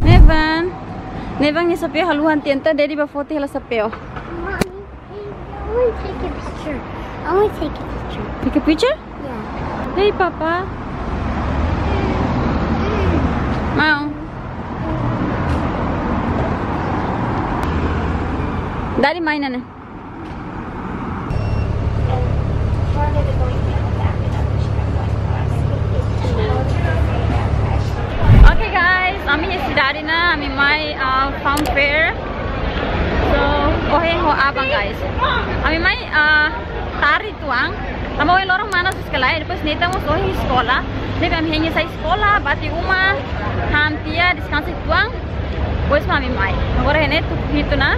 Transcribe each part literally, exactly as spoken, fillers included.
Nevan. Nevan nia xapeu haluhan tiha ona, daddy bá foti hela xapeu. Mommy, hey, I wanna take a picture. I wanna take a picture. Take a picture? Yeah. Hey, Papa. Mau. Daddy mai ona ne'e. Oke guys, ami iha sidade ona, ami mai, ah, Fun Fair. So, ohin ho aban guys. Ami mai, ah, tarde uitoan. Tanba ohin loron manas loos ka lae, depois Nathan mós ohin eskola. Ne'ebé ami hein sai eskola, bá tiha uma, han tiha, deskansa uitoan. Depois mak ami mai. Agora ne'e tuku hitu ona.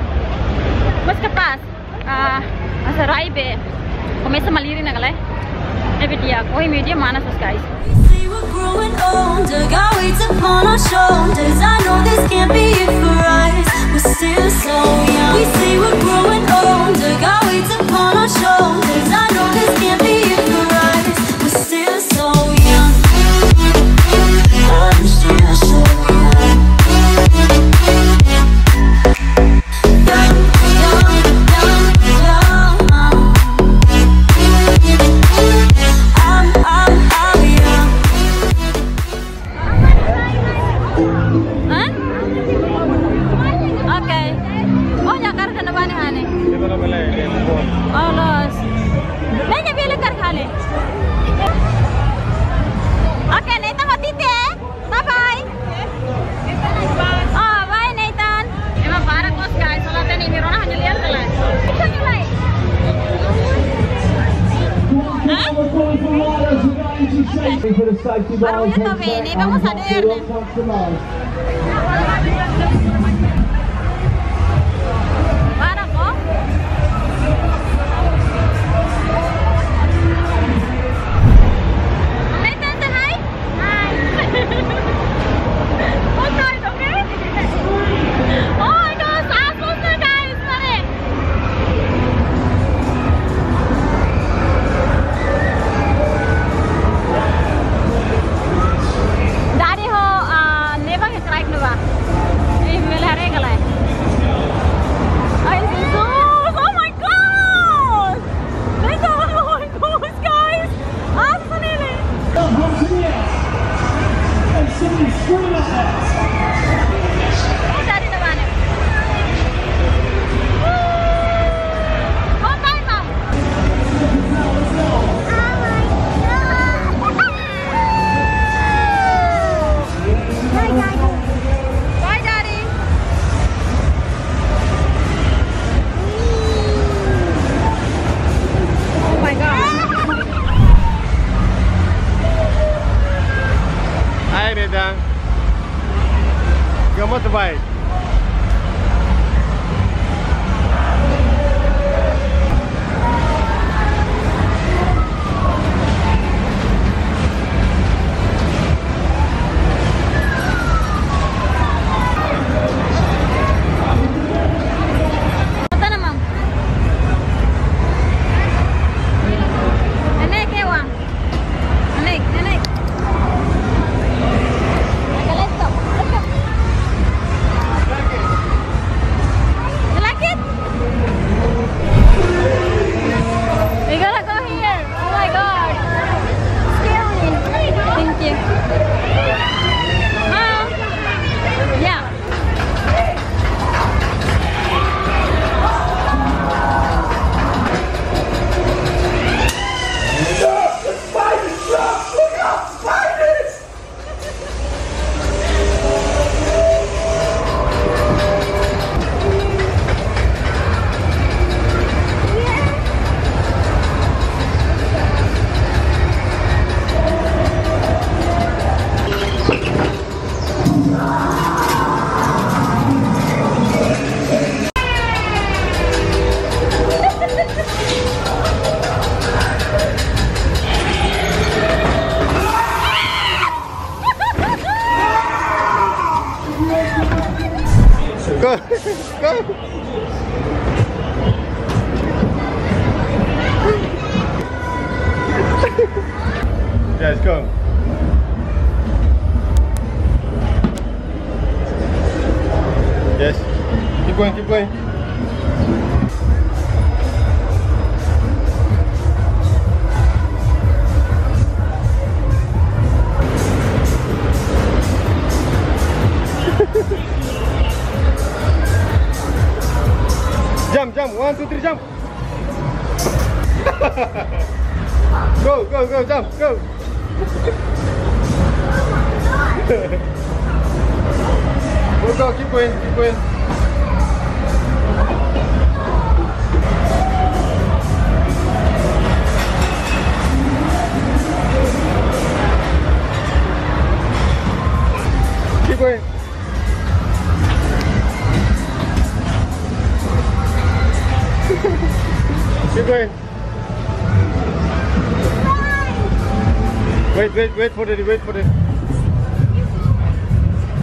Mas kapás, ah, hanesan rai be komesa malirin ona ka lae. Ne'ebé di'ak, ohin meiudia manas loos guys. We say we're growing older, got weights upon our shoulders. I know this can't be it for us. We're still so young. We say we're growing older, got weights upon our shoulders. I know this can't be it for us. We're still so young. I'm still so young. Young, young, young, young. I'm, I'm, I'm young. Hah? Oke. Oh, ya karga na bani hani. Oh, loos. Nanya beli karga hani. Oke, Nathan, hati-hati, eh. Bye bye. Oh, bye Nathan. Ema barak loos guys, soalnya tadi imi rona hanya lihat saja. Hah? Baru ya tahu ini, kamu sadar nih. Barak, oh. Nathan, say hi. Hi. Hold tight, okay? Oh my gosh, aas loos ona, guys, mari. Daddy ho, ah, Nevan ke kraik nuba. Ih, mele haree ka lae. Ai, Jesus, oh my God! Nathan, oh my gosh, guys! Aas loos ona ne'e. Bye, Daddy. Oh my God. Hai, Nathan. Kamu terbaik. Mata na, Mam. Nenek, ke, Wan? Nenek, nenek. Oke, let's go. Let's go. Go, go. Yes, go. Yes. Keep going, keep going. Jump, jump. One, two, three, jump. Go, go, go, jump, go. Go, go, keep going, keep going. Keep going. Keep going. Wait, wait, wait for it, wait for it.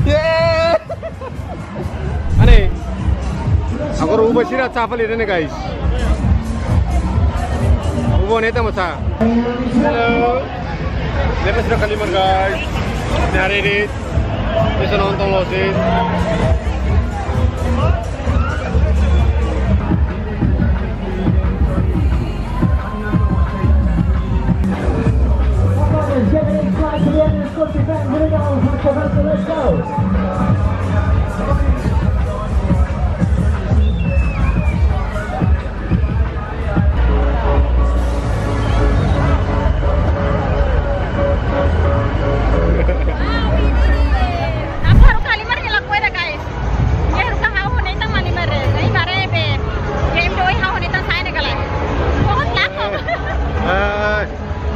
Yeah! Ane, agora uba sira sa'e fali ne'e, guys. Uba ne'e tama sa. Hello. Ne'ebé sira Halimar, guys. Ne'e haree de'it. Bisa nonton loos de'it. Ha'u haruka Halimar nia lakohi ida, guys. Nia haruka ha'u ho Nathan mak Halimar, eh. Halimar, eh, be. Game dois ha'u ho Nathan sa'e ne'e karik. Bohot lako. Ah.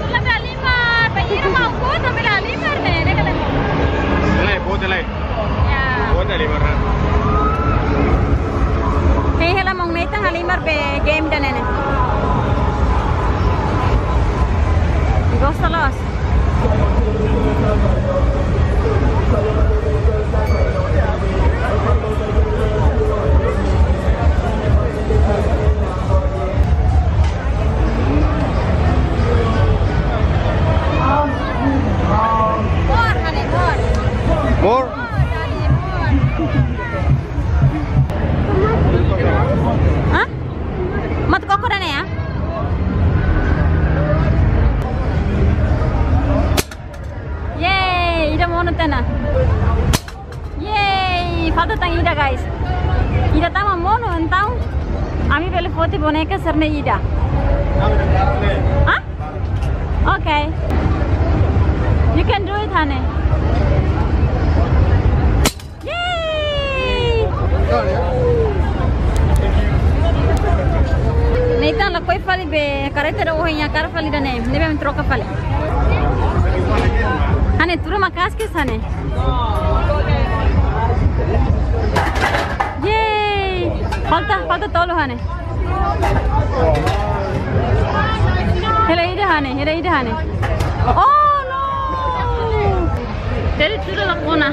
Ita be Halimar, be ira mau kota be Halimar ne'e, ne'e karik. Delay, boot delay. Ya. Boot delay, mana? Hei, hela maun Nathan Halimar be game ida ne'e. Gosta loos. More, honey, more. More? More, daddy, more. Hah? Mat koko ida ne'e ya? Yeay, ida monu tiha ona. Yeay, falta tan ida, guys. Ida tama monu, entaun ami bele foti boneka sira-ne'e ida. Hah? Okay. You can do it, honey. Yeay! Nathan lakohi fali be kareta ida ohin, hakarak fali ida-ne'e. Ne'ebé ami troka fali. Hane, tuur maka'as kedas, hane. Yeay! Falta, falta tolu, hane. Hela ida, hane, hela ida, hane. Oh, no! Jadi tuur la kona.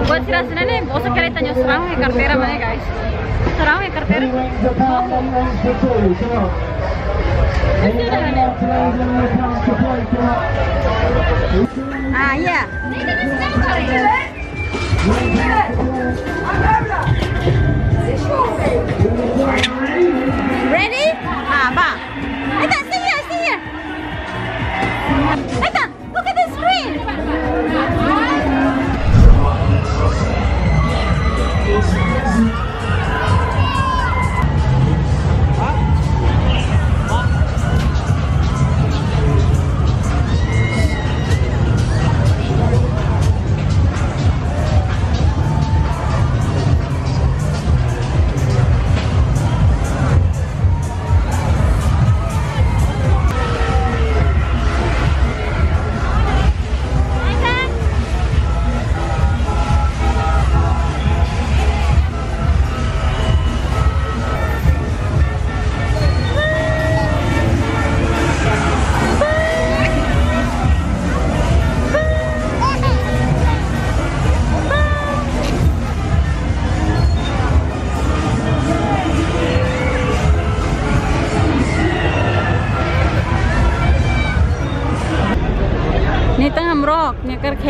Buat sira sira-ne'e, bolsa kareta nia sarang iha karteira mana, guys? Sarang iha karteira. Ah, ya. Ready? Ah, ba. Nathan, stay here, stay here. Nathan, look at the screen.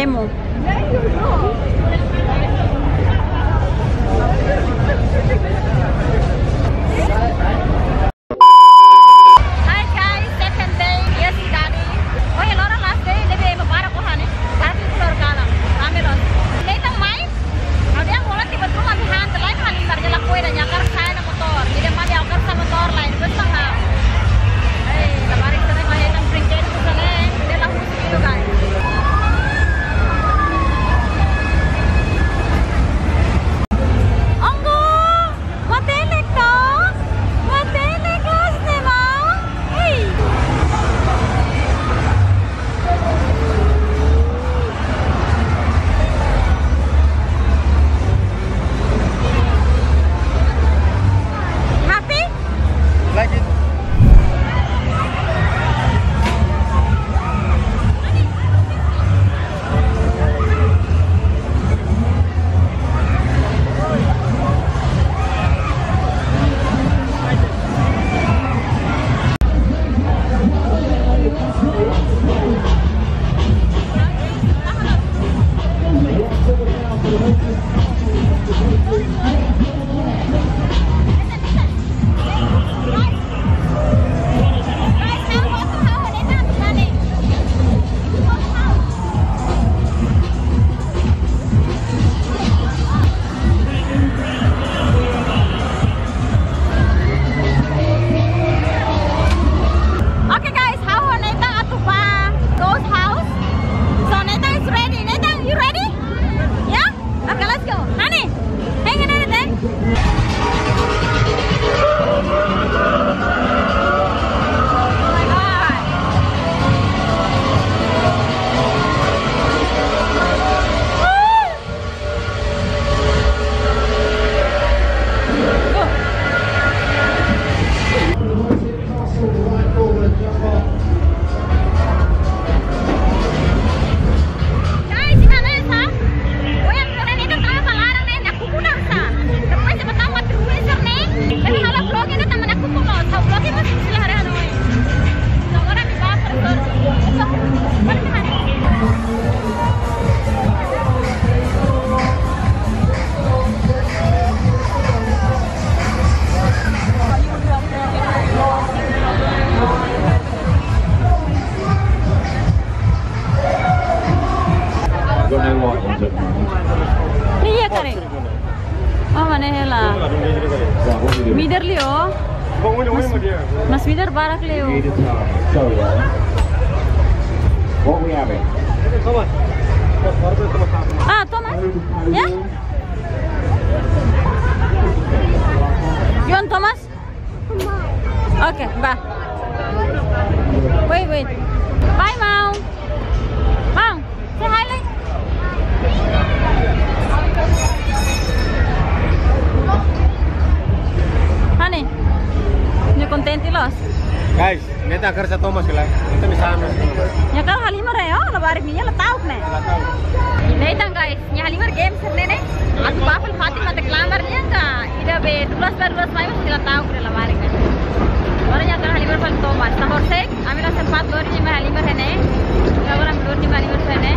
Emo. Hi guys, second day iha sidade. Ohin loron last day, ne'ebé ema barak ohin ne'e. Barak liu keluar kalan. Rame loos. Nathan mai, ha'u dehan hola tiba tuma mi han, lain halimar, dia lakohi ida, nia hakarak sa'e ona motór. Ida mai ha'u hakarak sa'e motór lain, bus tangah. Hei, labarik sira mai Nathan brinquedo ku sa'e, dia la husu liu, guys. Onggo! Matenek to? Matenek loos ne'e, maun? Ei. Happy? Like it. Okay guys, ha'u ho Nathan atu bá ghost house. So Nathan is ready. Nathan, you ready? Yeah? Okay, let's go. Honey, hang in there, then. Oh my God. Guys, iha ne'e sá? Oinsá, agora ne'e tama ba laran ne'e, nakukun sá. Depois de botar uma trueza ne'e, ne'e halo vlog ne'e tama nakukun loos. Ha'u vlog mós sila haree hanoin. So, agora ami bá para sorte. Iya, kare. Oh, mana hela. Midar liu. Mas, mas midar barak liu. Ah, Thomas? Ya? You want Thomas? Okay, bá. Wait, wait. Bye, Mom. Mom, say hi, like. Honey, nia kontente loos? Guys, Nathan hakarak sa'e Thomas ka lae. Nathan di sana. Nia hakarak halimar, oh, labarik nia la ta'uk ne'e. La ta'uk. Nathan, guys, nia halimar game sira-ne'e ne'e. Atu bá fali fatin matak lamar nia ka. Ida be, dulas ba dulas mai, mas nia la ta'uk, nia labarik ne'e. Agora nia hakarak halimar fali Thomas. Tanba horisehik ami la sempat lori nia mai halimar iha ne'e. Agora ami lori nia mai halimar iha ne'e.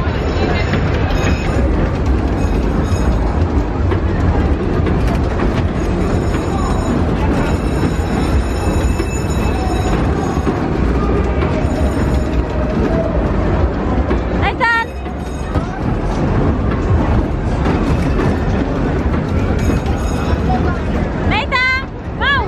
Nathan! Nathan! Kau.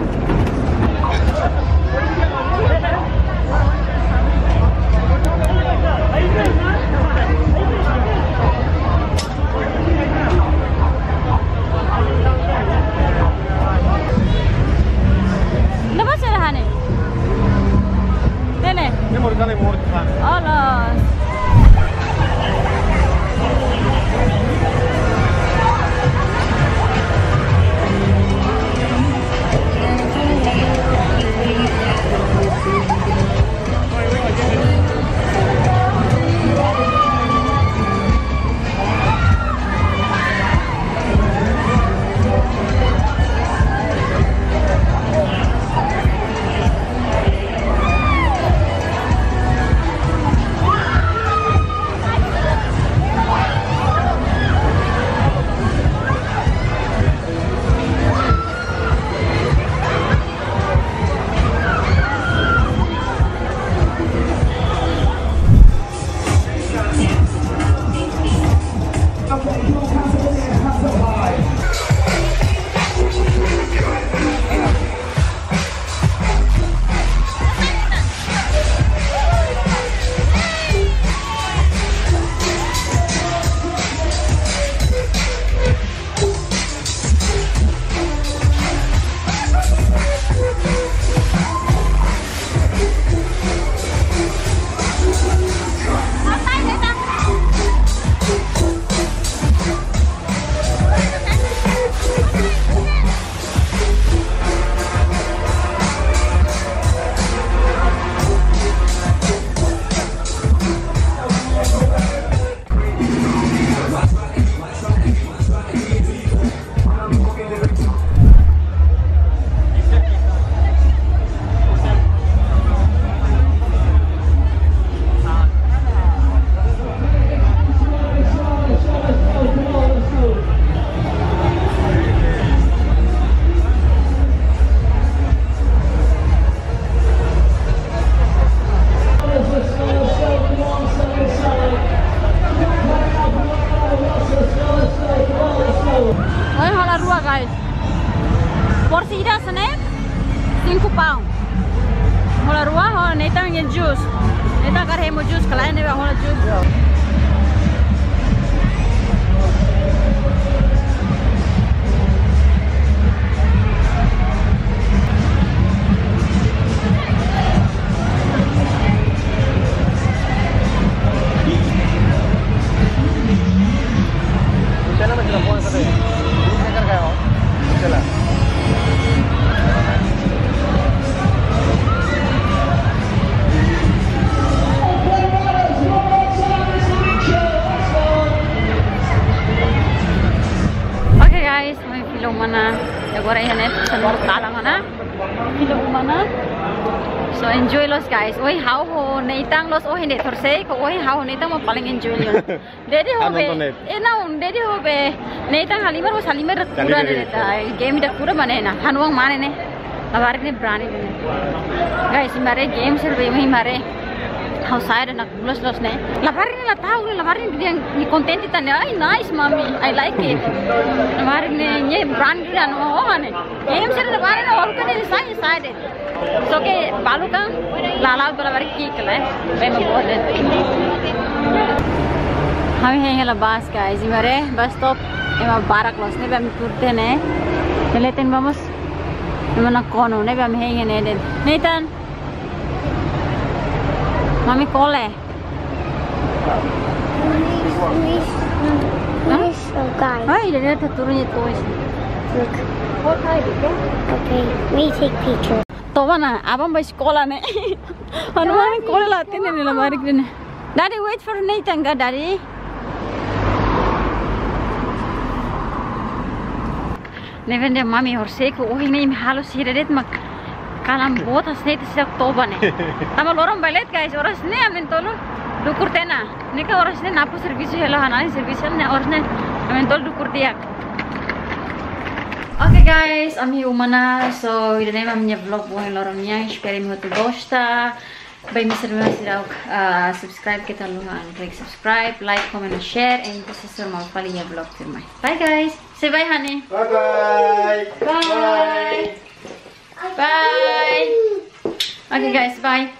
Ohin hola rua, guys. Porsi ida sini cinco pound. Hola rua, hola Nathan nia juice. Nathan hakarak hemu juice, kalain ne'ebé hola juice. Oke guys, ami fila uma ona. Agora iha ne'e, sambil kalan ona. Fila uma ona. So enjoy loos guys. Ohin ha'u ho Nathan loos, ohin de'it, horisehik ohin ha'u ho Nathan mak paling enjoy loos. Daddy ho be. Nonton de'it. Eh, não, daddy ho be. Nathan halimar, halimar kura de'it. Ai, game ida kura mana na. Hanoin mane ne'e. Labarik ne'e brani ne'e. Guys, imi haree game sira be, imi haree. Ha'u sai de'it, nakloos loos ne'e. Labarik ne'e la tahu, labarik ne'e dehan nia kontente tan ne'e. Ai, nice, mommy. I like it. Labarik ne'e, ne'e brani de'it, no, oh, ne'e. Game sira labarik ne'e, oke ne'e, sai, sai de'it. Só ke balu kan, la, la, bala bari kik le, bem boa de. Ami hein hela bus, guys, imi haree, bus stop, ema barak loos ne'e, bem turte ne'e. Leten vamos, ema nakonu ne'e, bem hein ne'e de'it. Nathan, mami kole. Miss, miss, miss, oh, guys. Ai, ida-ne'e atu turun ya, toys. Look. Okay, we take picture. Toba ona, aban bá eskola ne'e. Anu, anu, kole la hatene ne'e, labarik ne'e. Daddy, wait for Nathan ka, Daddy. Ne'ebé dehan mami, horisehik ohin ne'e imi halo sira de'it mak kalan boot hanesan ne'e ita seidauk toba ne'e. Tanba loron bailet guys, oras ne'e ami na'in-tolu dukur tiha ona. Ne'e ka oras ne'e Napo servisu hela, ha'u-nia servisu ne'e, oras ne'e ami na'in-tolu dukur tiha. Oke guys, ami iha uma ona, so ida-ne'e mak ami-nia vlog ba ohin loron nian, espera imi hotu gosta. Ba imi sira mak seidauk, ah, subscribe, keta haluha klik subscribe, like, comment, and share, and ita sei hasoru malu fali iha vlog tuirmai. Bye guys. Say bye, honey. Bye bye. Bye. Bye. Bye. Okay guys, bye.